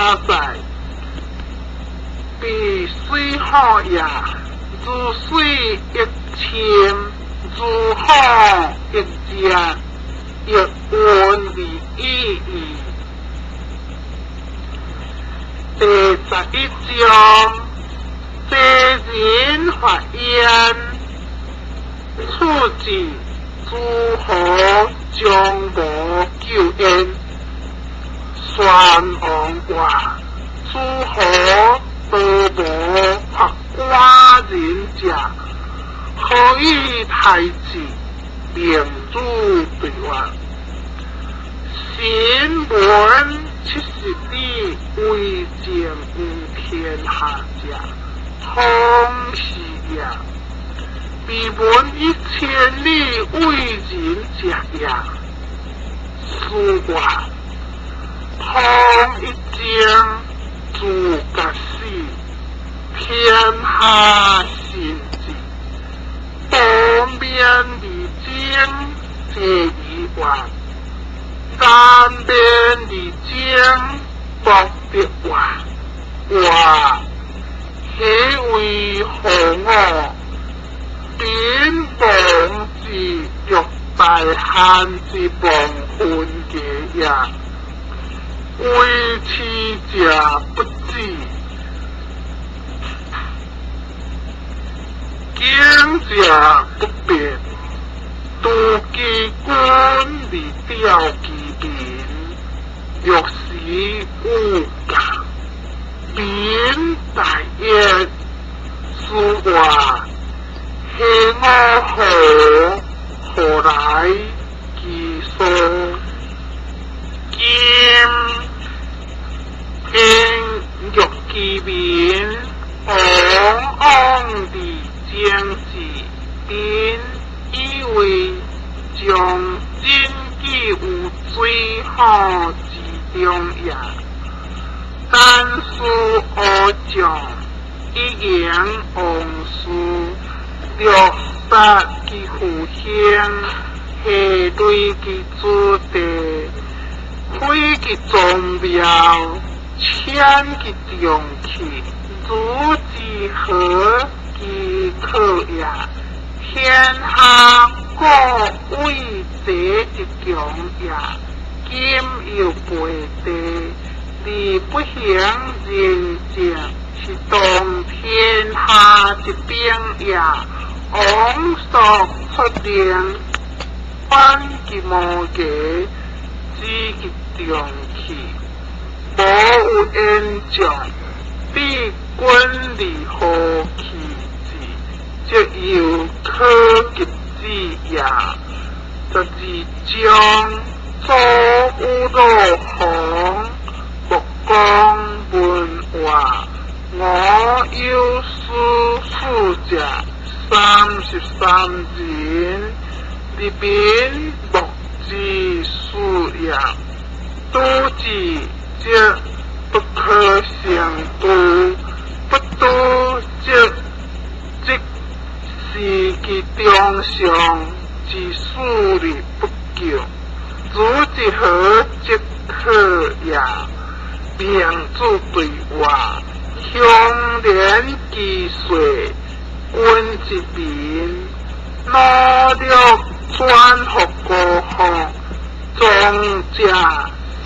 他在，彼水火也，如水亦深，如火亦熱，亦溫而已矣。第11章，濟人發言，處置諸侯將無救焉。宣王話：諸侯多無發寡人者，何以太子？孟子對話。新聞70里，為政有天下者，通是也；未聞1000里為人者也。師話，通一政，諸葛死，天下信之。當面而爭，這一話；南面而爭，莫得話。話，彼為何我？彼亡之欲大漢之亡分家也。為痴者不止，警者不變。獨其君而弔其民，若時有教，民大悅。師話，彼我何？何來其所？今天欲其民，往往而爭之，民以為將盡己於水火之中也。但使烏將，以迎王師，掠殺其父兄，下累其子弟，毀其宗廟，殲其重器，如之何其可也？天下故為賊之強也。今又背地，而不行仁政，是動天下之兵也。王朔出令，反其毛牙，指其重器，無有言將，必君而何其之，則猶可及之也。12章，祖有樂弘，穆公問話，我有司使者33人，人民莫之事也。篤之則不可勝度，不度則即是其中上之事而不救。如之何則可也？孟子對話，鄉連其歲，君之民，努力轉復國防，宗者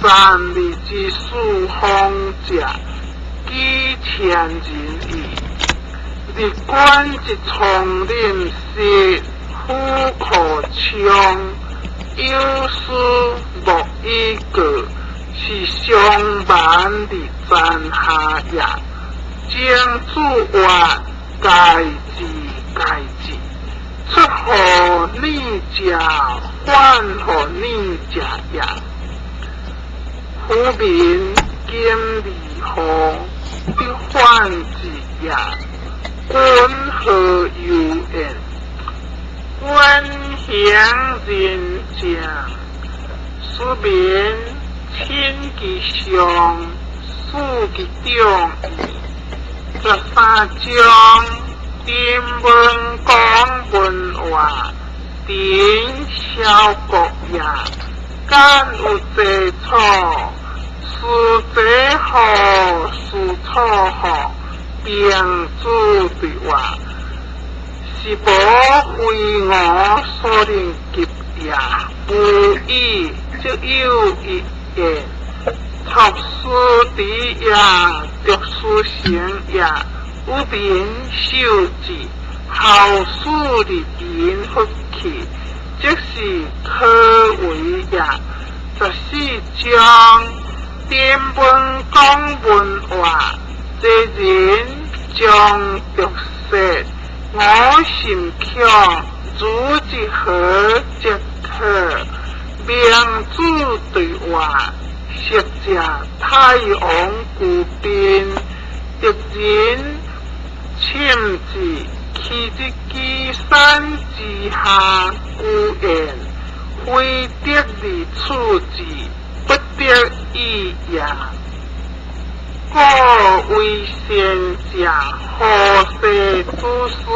三里之四方者，幾千人矣。日觀之叢林實，虎可衝，有司莫以過，是相蠻而殘下也。曾子曰：該之該之，出乎逆者，反乎逆者也。夫民兼而何，不反之也。君何由焉？君行仁政，使民親其上，事其長矣。13章，陳文公問話，陳小國也。敢有濟楚，師師者何事錯何？平子對話，是無非我所能及也。無以則有一言。讀書之也，讀書成也，有民受之，後世的民福氣，這是可為也。14章典文講文話，這人將讀說，我心強，如之何則可？明子對話，昔者太王居賓，敵人侵之，棄之箕山之下居焉，非得而處之，不得已也。故為善者，後世子孫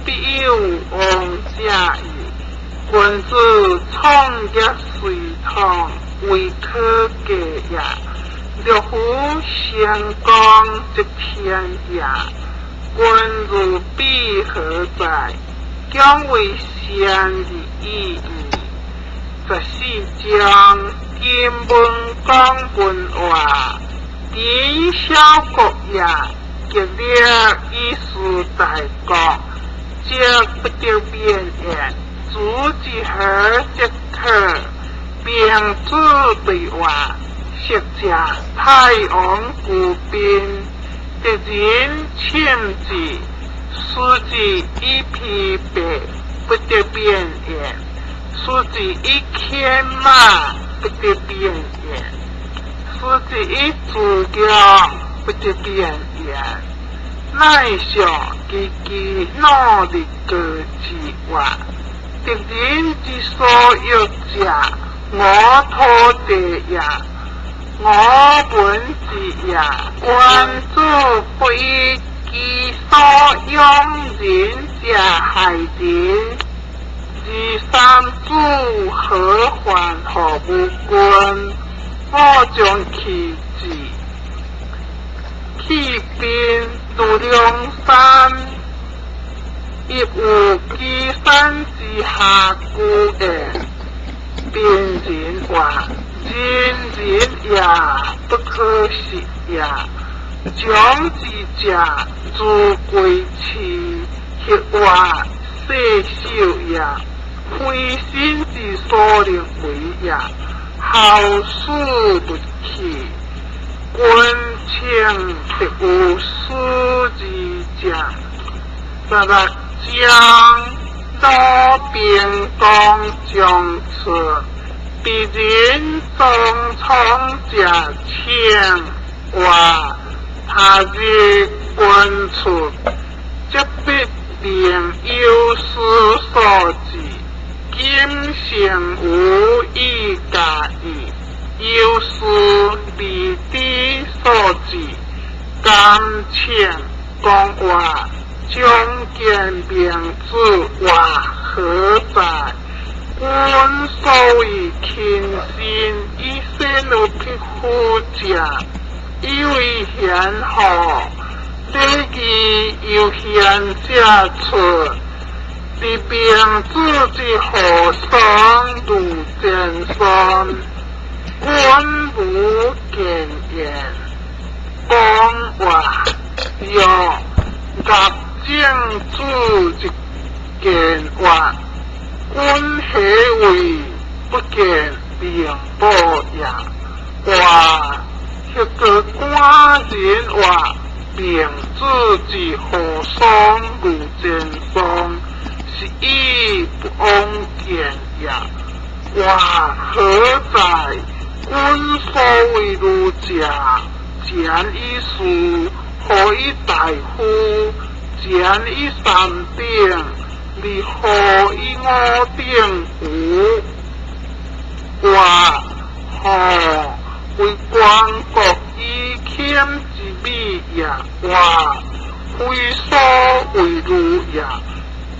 必有王者矣。君子創業隋唐，未可過也。若夫成功則天也。君如彼何在？將為善而已矣。14章金文講文話，仁小國也，極力以事大國，則不得免焉。如之何則可？平子對話，昔者太王居賓，敵人侵之，施之以披帛，不得免焉；施之以牽馬，不得免焉；施之以輜強，不得免焉。乃上其其努力過之話，敵人之所欲者，我土地也，我聞之也。君子不以其所養人者害人。二三子何患乎無君？我將棄之。棄兵如梁山，亦有箕山之下居焉。邊人話：仁人也，不可失也。將之者，如歸翅，或話世秀也，非身之所能為也。後世勿棄。君稱得有師之者。16章魯平公將出，彼人中創者請話，他日君出，則必令有司所至。今成無以加矣。有司未知所至，甘請講話，將見明子話何在？君所謂親信以先有匹夫者，以為賢乎？禮義由賢者出，佇明子之河上如前孫，君無見焉。講話曰：甲正子之見話，君何為不見明母也？話彼個官人話，明子之河上如前孫，是以不往見也。話何在？君所謂儒者，儉以事，何以大夫？儉以三等，而何以五等乎？話何為官國以儉之美也？話非所謂儒也，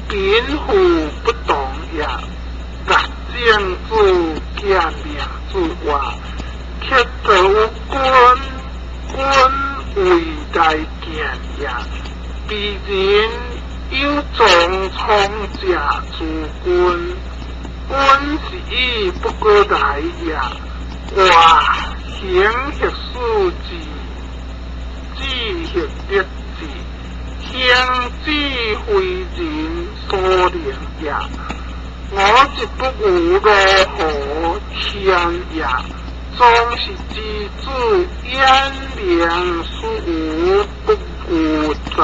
貧富不同也。甲正子見明子話，克道於君，君為來見也。鄙人有藏聰者諸君，君是以不過來也。外行學士志，志學德智，行智非人所能也。我一不有羅河天也，總是之子焉能使吾不有哉？